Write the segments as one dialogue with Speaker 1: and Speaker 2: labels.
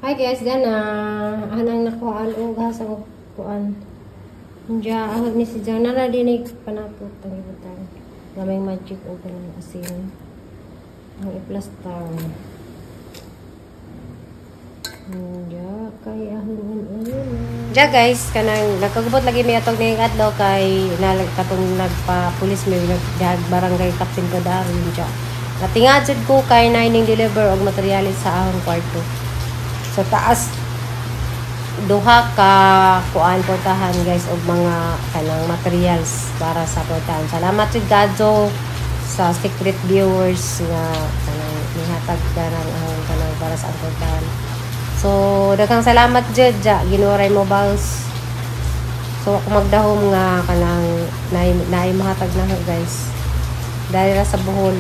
Speaker 1: Hi guys, gana anang nakuhaan og sa kuan. Diya ahod ni si Jana na dinig panapot ang ibutang. Gamay magic og kanang asin. Ang i-plaster. Diya kay ahon. Diya guys, kanang nagkagubot lagi mi atog ning adlaw kay nalag katong nagpa-pulis mi nagdag barangay captain ko dari diya. Natingad jud ko kay na ning deliver og materyales sa ahon kwarto. Sa taas duha ka kuan portahan guys og mga kanang materials para sa portahan. Salamat jud kadto sa secret viewers nga kanang nihatag kanang ang kanang para sa portahan. So daghang salamat jud ja Ginuray Mobiles. So ako magdahom nga kanang naay mahatag na guys. Dahil ra sa Bohol.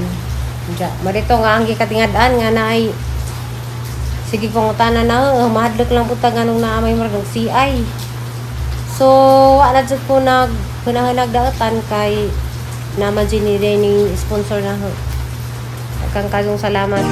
Speaker 1: Ja marito nga ang gikatingad-an nga naay sige kung utana na, mahadlok lang puta ganong na may marag CI. So, wala jud ko nag hunahanag daotan kay naman ni ning sponsor na ho. Kang kagong salamat.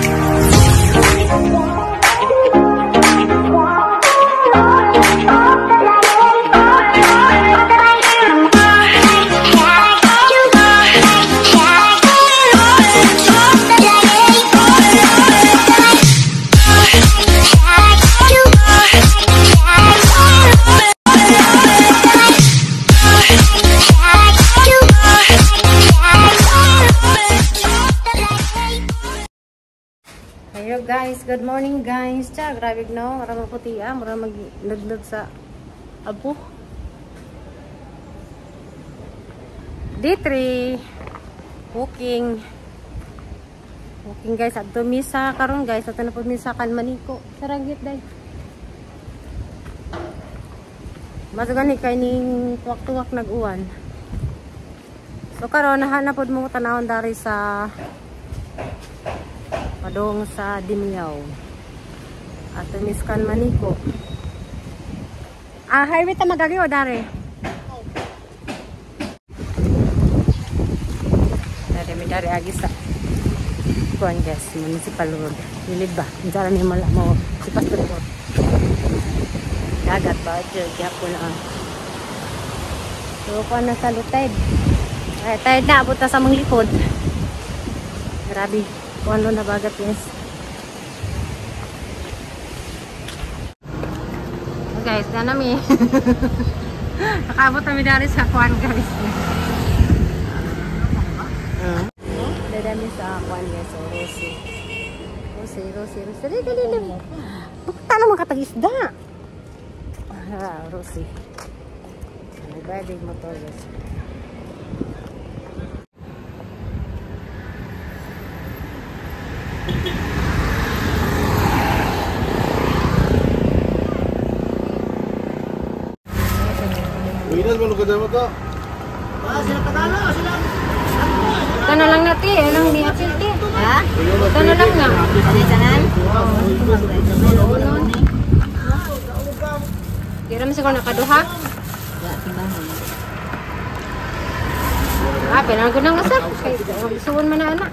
Speaker 1: Hello guys, good morning guys. Tiya, grabe no, mura maputi ah, mura magnudnud sa abo. D3 walking. Walking guys, adto misa karon guys, adto na pud misa kan Maniko. Sarangit day. Mas gani kay ning tuwak-tuwak nag-uwan. So karon nahanap pud mo tanawon dari sa padong sa Dimiao. Ato miskan Maniko. Ah, highway ta magagi o dare. Dare mi dare agi sa kuan guys, municipal road. Gilid ba? Unsa ni mo si Pastor ko. Dagat ba gyapon ang. So kuan na sa lutay. Ay, tired na abot na sa mga likod. Grabe. Kuan na bagat guys. Oh, guys, na nami. Nakaabot kami dari sa kuan guys. Dadami sa kuan guys, so Rosie. Rosie, Rosie, Rosie. Dali, dali, dali. Bukta naman katag isda. Ah, Rosie. Nagbayad motor guys. Ito na lang natin, anong niapil ti? Ha? Ito na lang na. Kira mo siguro nakaduha? Ah, pinang ko nang asap. Suwon man na anak.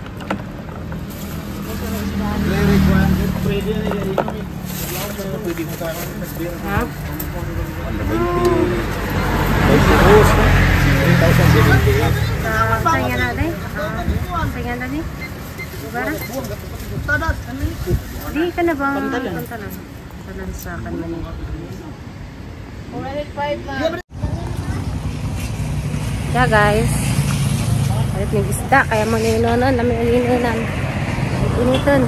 Speaker 1: Ha? Sayang na day. Sayang na ni. Bara. Di ka na ba? Pantalan. Pantalan sa kanman. Yeah guys. Alit ng isda kaya maninonon, namin aninonan. Initon.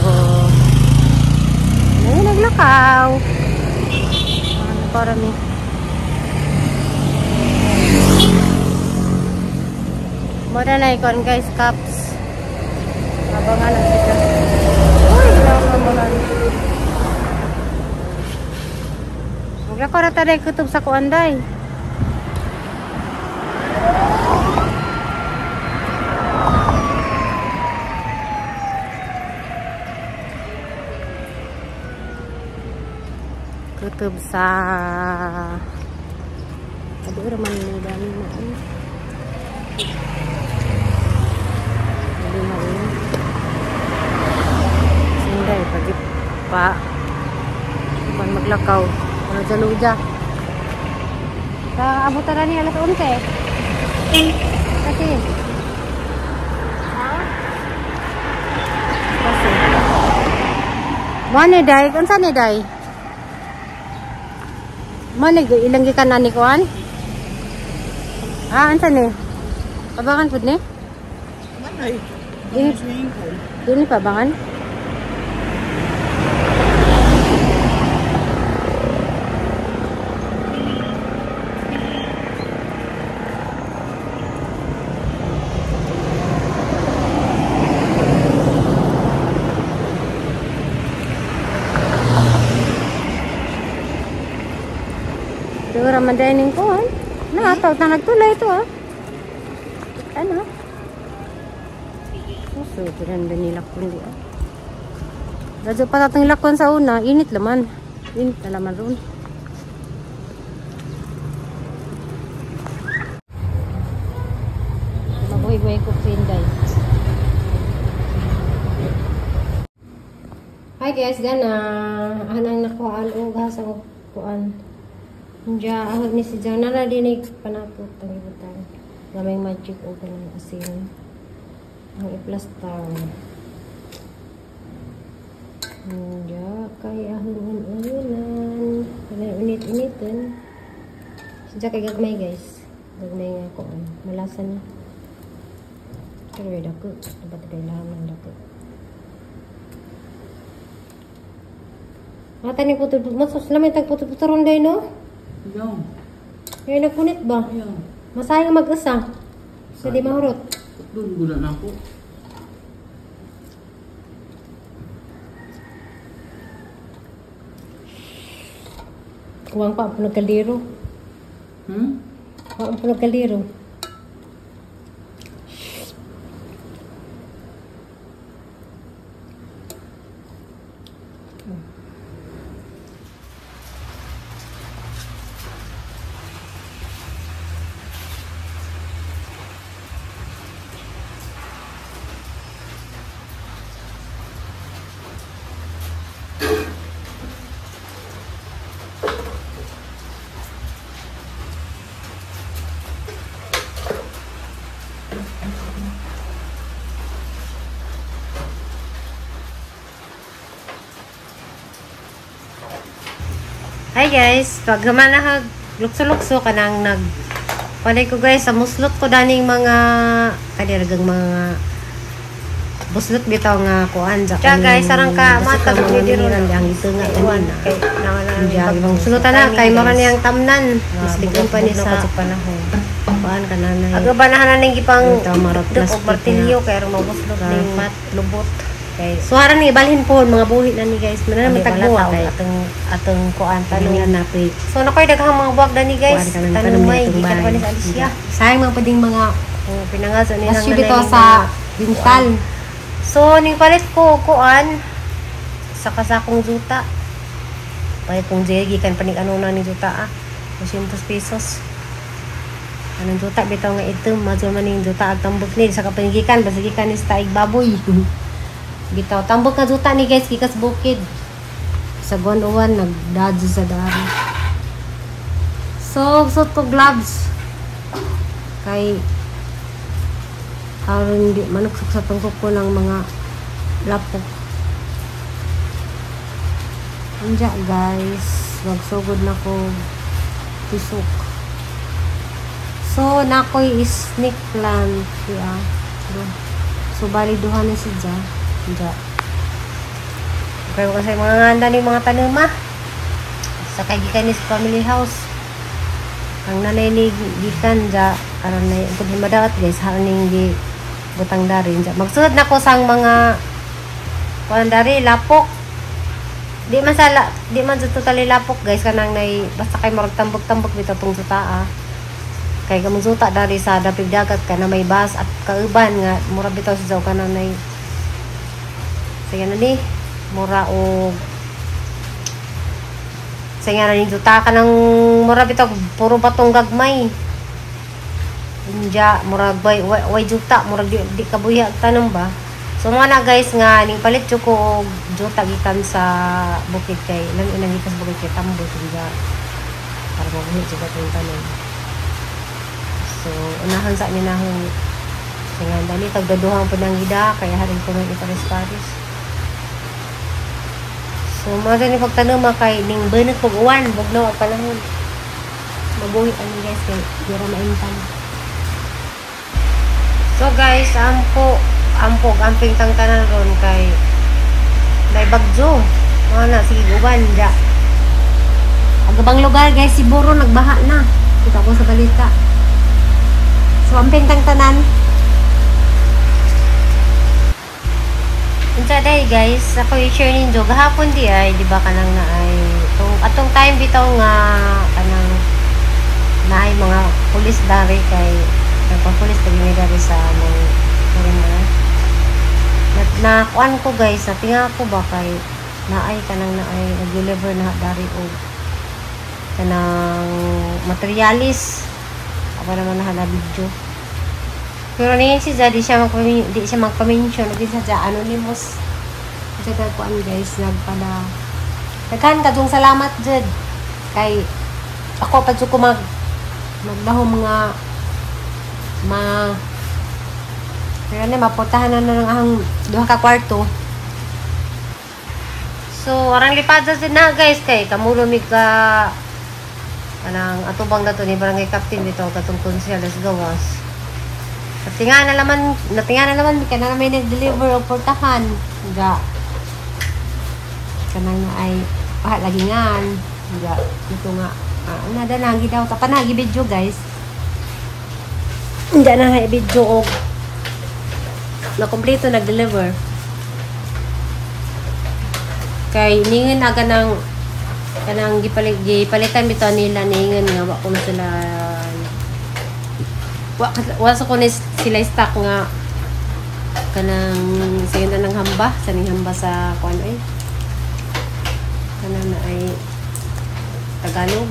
Speaker 1: Oh. Ay, naglakaw. Ano para mi? Mura na ikon guys, cups. Abangan lang sila. Uy, ginawa. Maglakaw na tayo kutob sa kuanday. Kutob sa aduh raman ni dami na ini. Dami na ini. Pa kuan maglakaw. Luja-luja. Sa abutan na ni alas 11. Kasi ha? Kasi Mane day, unsa ni day? Mane ilang gikan na ni kuan? Ah, unsa ni? Pabangan pud ni?
Speaker 2: Manay.
Speaker 1: Swimming pool. Dili pabangan? Siguro man din ko, ay. Na, tawag na nagtulay ito, ah. Ano? So, ganda nila kundi, ah. Radyo pa tatang lakon sa una, init laman. Init na laman roon. Mabuhay-buhay ko si Inday. Hi guys, gana. Anang nakuhaan og sa kuan. Diya, ahod ni si Jang. Nara din ay panapot ang ibutang. Gamay magic o ganang asin. Ang i-plaster. Diya, kay ahon-unan. Kaya unit-unitin. Siya kay gagmay guys. Gagmay nga ko. Malasa na. Pero may dako. Dapat kailangan ng dako. Mata ni putol. Mas lamay tag putol-putol ronday no?
Speaker 2: Ayaw.
Speaker 1: Yung nagpunit ba?
Speaker 2: Ayaw.
Speaker 1: Masayang mag-isa. Sa di mahurot.
Speaker 2: Doon gula na ako.
Speaker 1: Kuwang pa ang punog kaldero.
Speaker 2: Hmm?
Speaker 1: Kuwang ang punog kaldero. Hi guys, pag humanahag lukso-lukso kanang nag palay ko guys sa muslot ko daning mga kadiragang mga buslot bitaw nga kuan ja.
Speaker 3: Ja guys, sarang ka matag ni diro
Speaker 1: ang ito nga kanina.
Speaker 3: Kay
Speaker 1: ja ibang sulutan na kay mara niyang tamnan. Mas ligon pa ni sa
Speaker 3: panahon.
Speaker 1: Kuan kananay.
Speaker 3: Aga banahan ning gipang
Speaker 1: duk
Speaker 3: og martilyo kay aron mabuslot ning lubot.
Speaker 1: Kay suharan ni ibalhin po mga buhi na ni guys. Manan
Speaker 3: Ani,
Speaker 1: matagbuwa
Speaker 3: wala
Speaker 1: kay
Speaker 3: atong atong kuan
Speaker 1: tanong
Speaker 3: tanong.
Speaker 1: na napi.
Speaker 3: So nakoy daghang mga buwag dani guys. Tanong may gikan pa ni sa Alicia.
Speaker 1: Sayang mga pading mga
Speaker 3: pinangaso ni
Speaker 1: nang bitaw sa bintal.
Speaker 3: So ning palit ko kuan sa kasakong juta. Palit kong jay gikan pa ni ano na ni juta ah. 200 pesos. Anong juta bitaw nga item madyo man ning juta ag tambok ni sa kapangikan basta gikan ni sa taig baboy. Bitaw tambok nga juta ni guys gikas bukid. Sa guan-uwan nagdadyo sa dari. So suot ko gloves. Kay aron di manuksok sa tungkok ko ng mga lapok. Anja guys, magsugod na ko tisok. So nakoy snake plant ya. So bali duha na siya. Anja.
Speaker 1: Kaya kasi mga nganda ni mga tanuma. Sa kay gikan ni sa family house. Ang nanay ni gikan ja aron na kung madaot guys haning gi butang dari ja. Magsunod na ko sang mga kuan dari lapok. Di man sala, di man jud totally lapok guys kanang nay basta kay murag tambok-tambok bitaw tong juta ah. Kay kamong juta dari sa dapig dagat kana may bus at kauban nga mura bitaw sa jaw kana nay. Sige na ni mura og sige na ni juta ka ng mura bitaw puro batong gagmay. Inja murag way, way, way juta murag di kabuhi ang tanom ba.
Speaker 3: So mo na guys nga ning palit jud ko og juta gikan sa bukid kay lang inang gikan sa bukid kay tambo jud para mabuhi jud atong tanom. So unahan sa ni nahong singan dali tagdaduhang po ng ida kaya harin ko nang ipares-pares. So mo ni pagtanom kay ning bunot pag uwan bugnaw ang panahon. Mabuhi ani guys kay di ra maintan. So guys, ampo ampog amping tang tanan ron kay may bagyo. Mga na sige uban ja. Ang gabang lugar guys, siguro nagbaha na. Kita ko sa balita. So amping tang tanan. Unsa day guys, ako i-share ninyo gahapon di ay di ba kanang na ay tong atong time bitaw nga kanang naay mga pulis dari kay nagpa-pulis lagi mi dari sa among na na kuan ko guys, natinga ko ba kay naay kanang naay nag-deliver na dari og kanang materialis. Ako naman na video. Pero niya si Zia, di siya magpa-mention, di siya anonymous. Kasi kuan guys, nagpada daghan kadtong salamat jud kay ako pa jud ko magdahom nga ma pero na maportahan na ng ang duha ka kwarto. So arang lipada jud na guys kay kamulo mi ka kanang atubang nato ni barangay captain dito katong konsehal sa gawas. Natinga na naman kana na may nag-deliver og portahan. Ga kanang ay paha lagi ngan. Ga ito nga nada na gidaw ta pa na gi-video guys. Hindi na nga i-video og na kompleto nag-deliver. Kay ningon aga ng kanang gipalitan bitaw nila ningon nga wa kuno sila wa sa kuno sila stock nga kanang sige na ng hamba sa ning hamba sa kuan ay kanang na ay Tagalog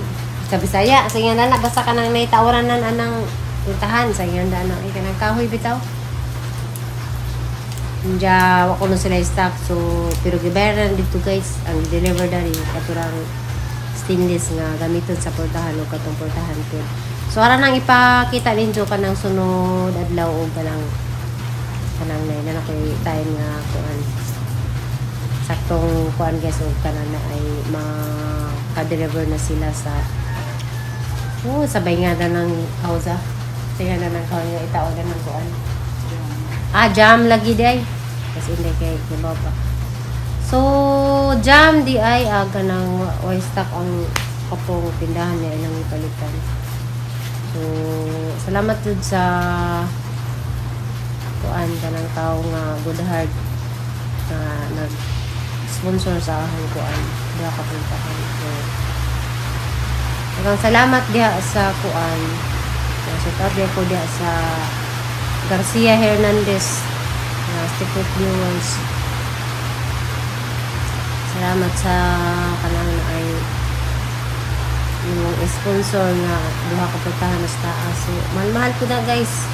Speaker 3: sa Bisaya sige na na basta kanang naitawranan anang puntahan sa ingon na ay kanang kahoy bitaw. Nja wa kuno sila stock so pero gibayaran dito guys ang deliver dali katurang stainless nga gamiton sa portahan o katong portahan ko. So ara nang ipakita ninyo kanang sunod adlaw og kanang nay na koy time nga kuan saktong kuan guys og kanang na ay maka-deliver na sila sa oh sabay nga na ng hausa. Sige na ng kaon nga itao na ng kuan. Ah, jam lagi di ay. Kasi hindi kay kibaw pa. So, jam di ay aga ng way stock ang katong tindahan niya ilang ipalitan. So, salamat jud sa kuan kanang tao nga good heart na nag-sponsor sa akong kuan diha ka puntahan. So, daghang salamat diha sa kuan. Shout out diha ko diha sa Garcia Hernandez na secret viewers. Salamat sa kanang ay yung sponsor nga duha ka puntahan sa taas. So, mahal-mahal ko na guys.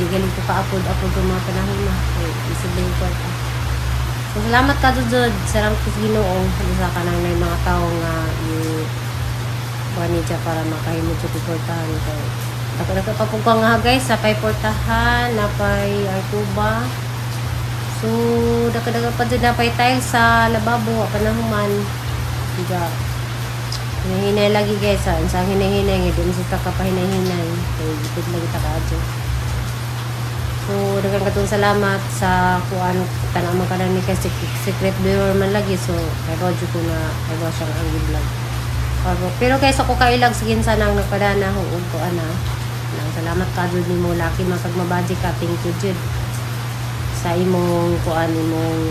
Speaker 3: Di galing ko ka-upload ko mga panahon na. Okay, isip din ko ito. So, salamat ka jud. Salamat ko sa Ginoo sa kanang na mga tao nga i-kuha niya para makahimo jud portahan kay dako pa po nga guys sa pay portahan na pay arkuba. So dako pa jud na pay tiles sa lababo panahuman. Diga hinahinay lagi guys sa unsang hinahinay nga di sa ka pahinay-hinay kay gipid lagi ta kaadto. So daghan katong salamat sa kuan tan-aw man kanan ni kay secret viewer man lagi so kay jud ko na kay siyang ang vlog. Pero kaysa ko kailag sige sa nang nagpadana huog ko ana. Nang salamat ka jud nimo laki man kag mabaji ka, thank you jud sa imong kuan imong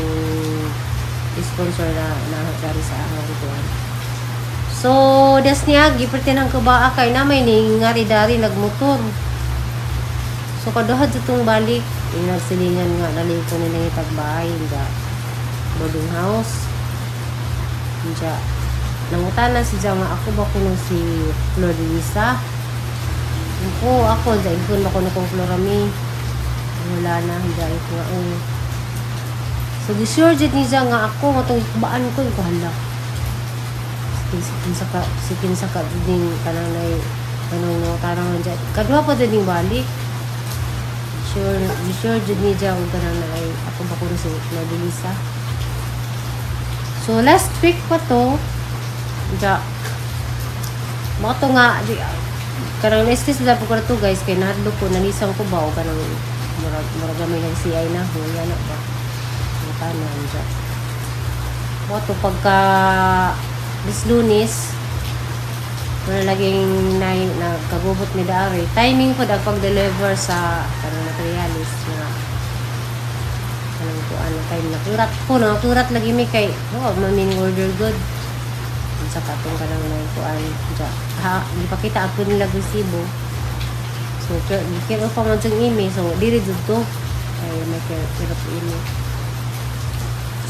Speaker 3: sponsor na dari sa akong kuan. So des niya gipertinang ko ba kay na may ning ngari dari nagmotor. So kaduha jud tong balik nagsilingan nga dali ko ni nangitag bahay nga boarding house. Diya nangutana si Diya nga ako ba kuno si Flor de Lisa. Ako ako diya ikon ako na kong Florami. Wala na diya ko nga oh.
Speaker 1: So gi-sure jud niya nga ako matong baan ko ko hala. Sikin sa ka ding kanang nay kanang no tarang dyan. Kadua pa din ning balik. Sure, sure jud niya og kanang nay ako ba ko si Mabilisa. So last week pa to. Ja. Mao to nga di, kanang na-stress na po ko na to, guys, kay nahadlok ko nalisang ko ba o kanang murag murag gamay ng CI na huya na ba. Ang tanan ja. Mao to pagka this Lunes wala laging na, nagkagubot ni Daari. Timing po ang pag-deliver sa kanang materialis nga kanang ko ano time na kurat ko na kurat lagi mi kay oh maming order good sa katong kanang may kuan ja ha gipakita ako nila resibo. So kaya pa man siyang imi, so diri jud to ay may kaya po imi.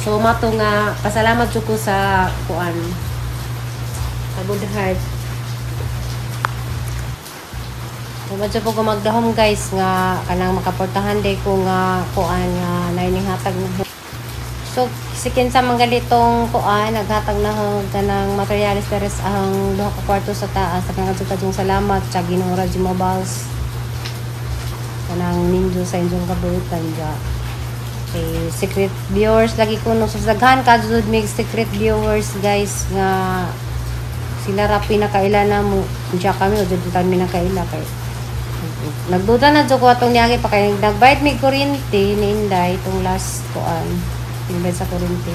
Speaker 1: So mato nga pasalamat jud ko sa kuan sa good heart. Medyo po ko magdahom, guys, nga kanang makaportahan day ko nga kuan nga naining hatag na. So sikin sa mga galitong kuan naghatag na og kanang materialis deres ang duha ka kwarto sa taas. Kanang kadtong salamat sa Ginoo ra Mobiles kanang ninjo sa inyong kabuutan ja. Kay secret viewers lagi ko no, so daghan ka jud mig secret viewers, guys, nga sila ra pinakaila na mo ja kami o jud tan mi nakaila kay nagduda na jud ko atong niagi pa kay nagbayad mig kuryente ni Inday itong last kuan pinbayad sa kuryente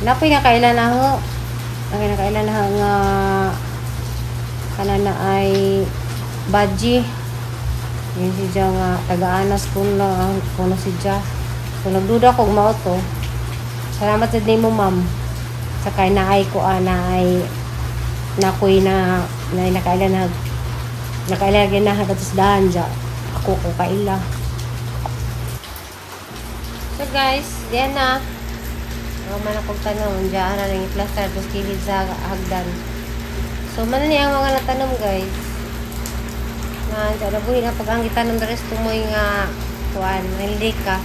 Speaker 1: napoy nakaila na ho nakaila na ho nga kana na ay badji yun si Ja nga taga-anas kuno kuno si Ja. So nagduda ko mao to. Salamat sa nimo, ma'am, sa kay naay ko ana ay nakoy na na nakaila na nakaila na dahan ja ako ko kaila. So guys, diyan na. Ako man akong tanong, diyan na lang i-plaster tapos kilid sa hagdan. So man ni ang mga natanom, guys. Na dyan nabuhi na pag ang gitanom the rest tumoy nga kuan, hindi ka.